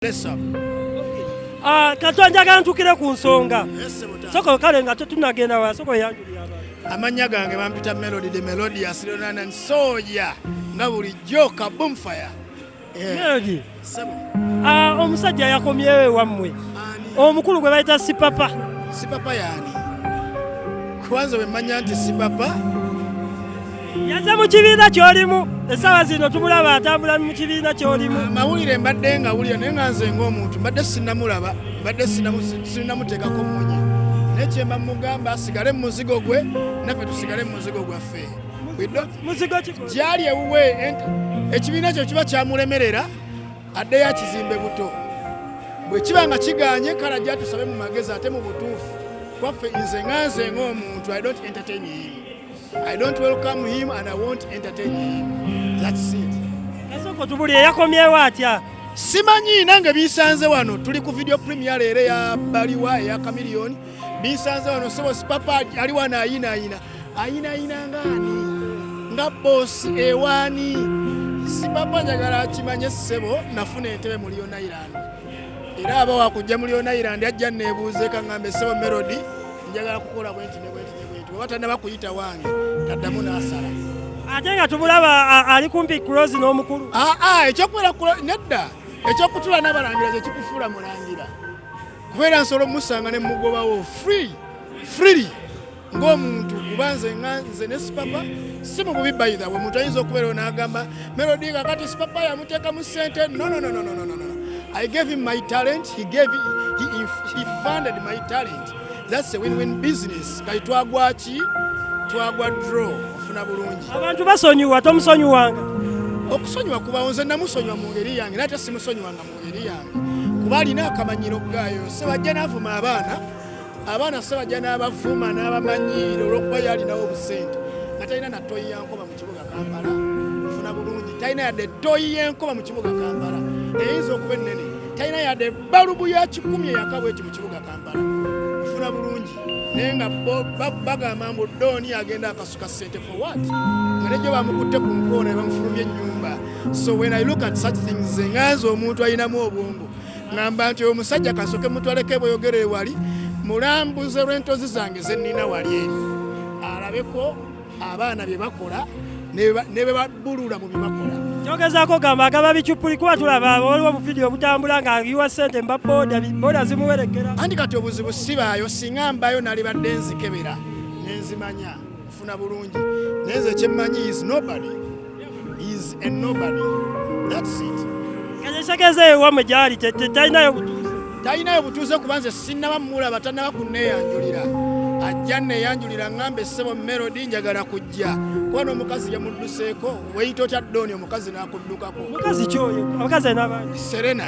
Bless up. Ah, kato njagala ntukire ku nsonga. Yes, sebo. Soko kale nga tetunagenda wa soko yanjulira abantu. Amannya gange bampita Melody the Melodious Leonard and Soja nga bulijjo ka boomfire. Yeah. Melody. Sebo. Ah, omusajja yakomyewo ewammwe. Ani? Omukulu gwe bayita Sipapa. Sipapa yaani? Kwanza bwe mmanya nti Sipapa Yaze mu kibiina ky'olimu. Essaawa zino tumulaba atambula mu kibiina ky'olimu. Amawulire mbadde nga wulira, naye nga nze ng'omuntu mbadde sinnamulaba, mbadde sinnamuteekako mmunye, naye kyemba mugamba asigale mu muzigo gwe, naffe tusigale mu muzigo gwaffe. We don't- Muzigo ki? Gyali ewuwe, ekibiina kyo kiba kyamulemerera, addeyo akizimbe buto. Bwe kiba nga kiganye, kale ajja tusabe mu magezi ate mu butuufu. Kwaffe nze nga nze ng'omuntu, I don't entertain him, I don't welcome him and I won't entertain him. That's it. Kasoko tubuli yakomyewo atya? Simanyi, nange binsanze wano. Tuli ku video premiere leero eya Baliwa eya Chameleone. Binsanze wano, sebo. Sipapa ali wano ayinaayina, ayinaayina ngaani nga boss ewaani. Sipapa njagala akimanye, ssebo, nafuna entebe mu Leone Island, era aba wakujja mu Leone Island ajja neebuuzeeka, ngambe, "Ssebo Melody, njagala kukola bwenti ne bwenti ne bwenti." Bweba tannaba kuyita wange, taddamu n'asala. Ate nga tumulaba ali kumpi close n'omukulu. Aa, ekyokubeera nedda, ekyokutula n'abalangira kyekikufuula mulangira? Kubeera nsobola omusanga ne mugobawo free freely ng'omuntu, kuba nze nga nze ne Sipapa si mu bubi. By the way, omuntu ayinza okubeerawo n'agamba, "Melody kakati Sipapa yamuteekamu ssente." No, no, no, no, no, no, no, no. I gave him my talent, he funded my talent. That's a win-win business. Kati twagwa ki? Twagwa draw. Ofuna bulungi? Abantu basonyiwa, tomusonyiwanga? Okusonyiwa kubawo. Nze namusonyiwa mu ngeri yange, naye ate simusonyiwanga mu ngeri yange, kuba alina akamanyiro gaayo. Sebajja n'avuma abaana, abaana sebajja n'abavuma n'abamanyiira olw'okuba ye alinawo obusente nga talina na toyi yankoba mu kibuga Kampala. Nfuna bulungi? Talina yadde toyi y'enkoba mu kibuga Kampala eyinza okuba ennene, talina yadde balubu ya 100 eyaka bweti mu kibuga Kampala. Nfuna bulungi? Naye nga bagamba mbu Dooni agenda akasuka ssente. For what? Nga nejjo bamukutte ku nkoona ne bamufulumya ennyumba. So when I look at such things, nganze omuntu alinamu obwongo, ngamba nti oyo omusajja kasooke mutwaleko ebweyogero ewali, mulambuze lw'entozi zange zennina wali eri, alabeko abaana bye bakola ne bye babulula mu bye bakola. Kyogezaako gamba agaba bicupuli, kuba tulaba waliwo obuvidiyo obutambula nga ayiwa ssente mba boda, boda zimuwerekera. Anti kati obuzibu sibaayo. Singa mbaayo, nalibadde nzikebera nenzimanya. Nfuna bulungi? Naye nze kyemmanyi is nobody, is a nobody. That's it. Kekitegeeza ewammwe gyali talinayo butuuze? Talinayo butuuze, kuba nze sinnaba mulaba, tannaba kunneeyanjulira. Ajja neeyanjulira, ŋŋambe, "Ssebo Melody, njagala kujja," kuba n'omukazi yamudduseeko. Weyita otya Dooni omukazi n'akuddukako? Mukazi kyoyo, abakazi alina bangi. Serena,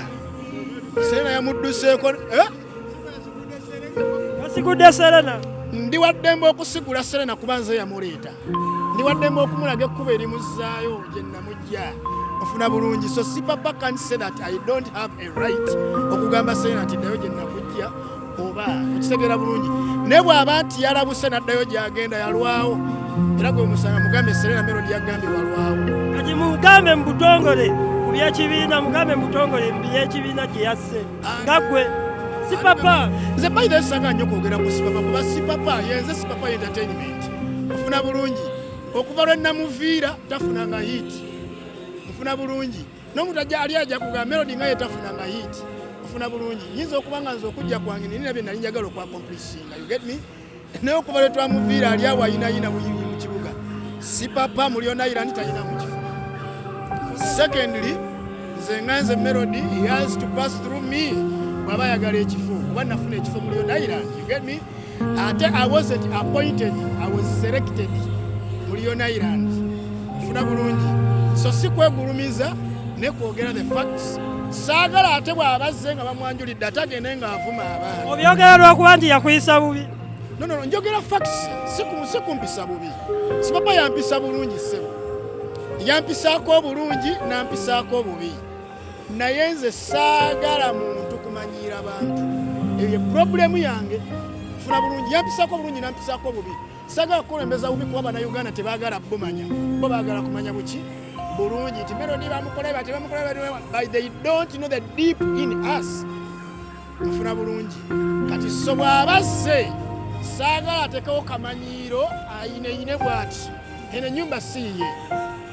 Serena yamudduseeko, eh? Basigudde Serena. Ndi waddembe okusigula Serena, kuba nze yamuleeta. Ndi waddembe okumulaga ekkubo erimuzzaayo gye namujja. Ofuna bulungi? So Sipapa can say that I don't have a right okugamba Serena nti ddayo gye nakujja, oba okitegeera bulungi? Naye bw'aba nti yalabuse n'addayo gy'agenda, yalwawo. Era gwe musanga mugambe, "Serena, Melody yagambye walwawo." Kati mugambe mu butongole ku byekibiina, mugambe mu butongole mu byekibiina gye yasse nga ggwe Sipapa. Nze by the way sanga nnyo kwogera ku Sipapa, kuba Sipapa yenze. Sipapa entertainment, ofuna bulungi? Okuva lwe namuviira tafunanga hit. Nfuna bulungi? N'omuntu ajja ali ajja kugamba Melody nga ye tafunanga hit. Ofuna bulungi? Nyinza okuba nga nze okujja kwange nina bye nali njagala okwaccomplisinga, you get me? Naye okuva lwe twamuviira, ali awo ayinayina buyinyi mu kibuga. Sipapa mu Leone Island talina mu kifo. Secondly, nze nga nze Melody, he has to pass through me bw'aba ayagala ekifo, kuba nafuna ekifo mu Leone Island, you get me? Ate I wasn't appointed, I was selected mu Leone Island. Nfuna bulungi? So si kwegulumiza ne kwogera the facts. Saagala ate bw'aba azze nga bamwanjulidde, ate agende ng'avuma abaana. Obyogera lwakuba nti yakuyisa bubi? No, njogera facts. Si kumpisa bubi. Sipapa yampisa bulungi, ssebo. Yampisaako obulungi, nampisaako obubi, naye nze saagala muntu kumanyiira bantu. Eyo problem yange. Funa bulungi? Yampisaako obulungi, nampisaako obubi. Saagala kukulembeza bubi, kuba Bannayuganda tebaagala bumanya, bo baagala kumanya buki? Bulungi nti Melody bamukola bati, bamukola bati, but they don't know the deep in us. Nfuna bulungi. Kati so bw'aba azze, saagala atekewo kamanyiiro ayineyine bw'ati. Eno ennyumba si yiye.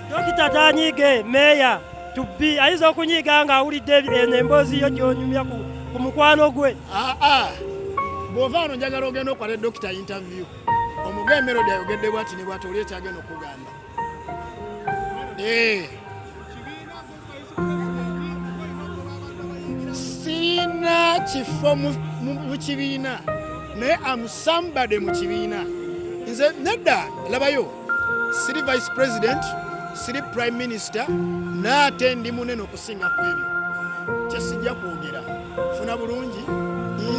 Dokita tanyiige, meeya tubbi ayinza okunyiiga ng'awulidde eno emboozi yo gy'onyumya ku mukwano gwe. Aa, bw'ova wano njagala ogenda okwata dokita interview, omugaye Melody ayogedde bwati ne bwati, oli ekyagenda okugamba. Eh. Sirina kifo mu kibiina, naye am somebody mu kibiina. Nze nedda, labayo, siri vice president, siri prime minister, naate ndi munene okusinga ku ebyo kyesijja kwogera. Funa bulungi,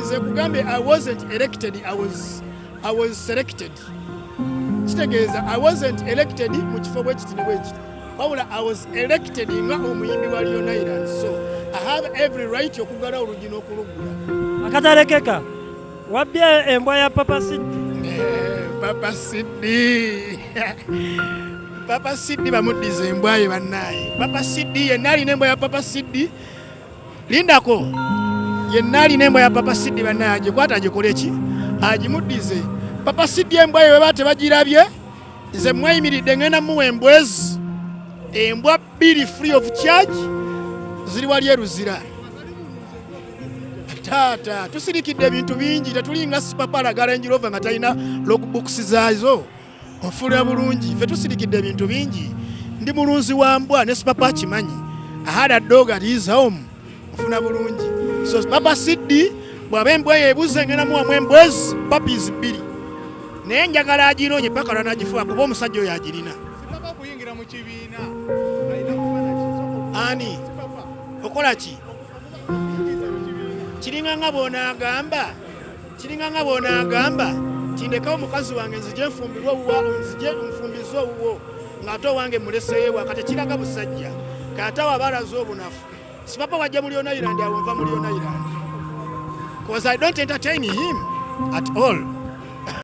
nze kugambye, I wasn't elected, I was selected. Kitegeeza I wasn't elected mu kifo bwe kiti ne bwe kiti, wabula I was elected nga omuyimbi wa Leone Island, so I have every right okuggala oluggi n'okuluggula. Akatalekeka, wabbye embwa ya Papa Siddi. Eh, Papa Siddi, Papa Siddi bamuddiza embwa ye. Bannaaye, Papa Siddi yenna alina embwa ya Papa Siddi, lindako, yenna alina embwa ya Papa Siddi, bannaaye, agikwata agikole ki, agimuddize Papa Siddi embwa ye. Weba tebagirabye, nze mweyimiridde, ngenda muwa embwezi, embwa bbiri free of charge, ziri wali eruzira. Taata, tusirikidde ebintu bingi. Tetulinga Sipapa ga Range Rover nga talina logbooks zaazo. Onfuulira bulungi, ffe tusirikidde ebintu bingi. Ndi mulunzi wa mbwa, ne Sipapa akimanyi. I had a dog at his home. Nfuna bulungi. So Papa Siddi bw'aba embwa yeebuze, ngenda muwamu embwezi puppies bbiri, naye njagala aginoonye paka lwanagifuba, kuba omusajja oyo agirina. Sipapa okuyingira mu kibiina alina kuba nakisoko. Ani? Sipapa. Okola ki? Okuyingiza mu kibiina. Kiringa nga bw'onaagamba tindekawo mukazi wange nzije nfumbirwe owuwa, nzije nfumbize owuwo ng'ate owange muleseewo. Kati kiraga busajja. Kati awo aba alaze obunafu. Sipapa wajja mu Leone Island, awo nva mu Leone Island, 'cause I don't entertain him at all.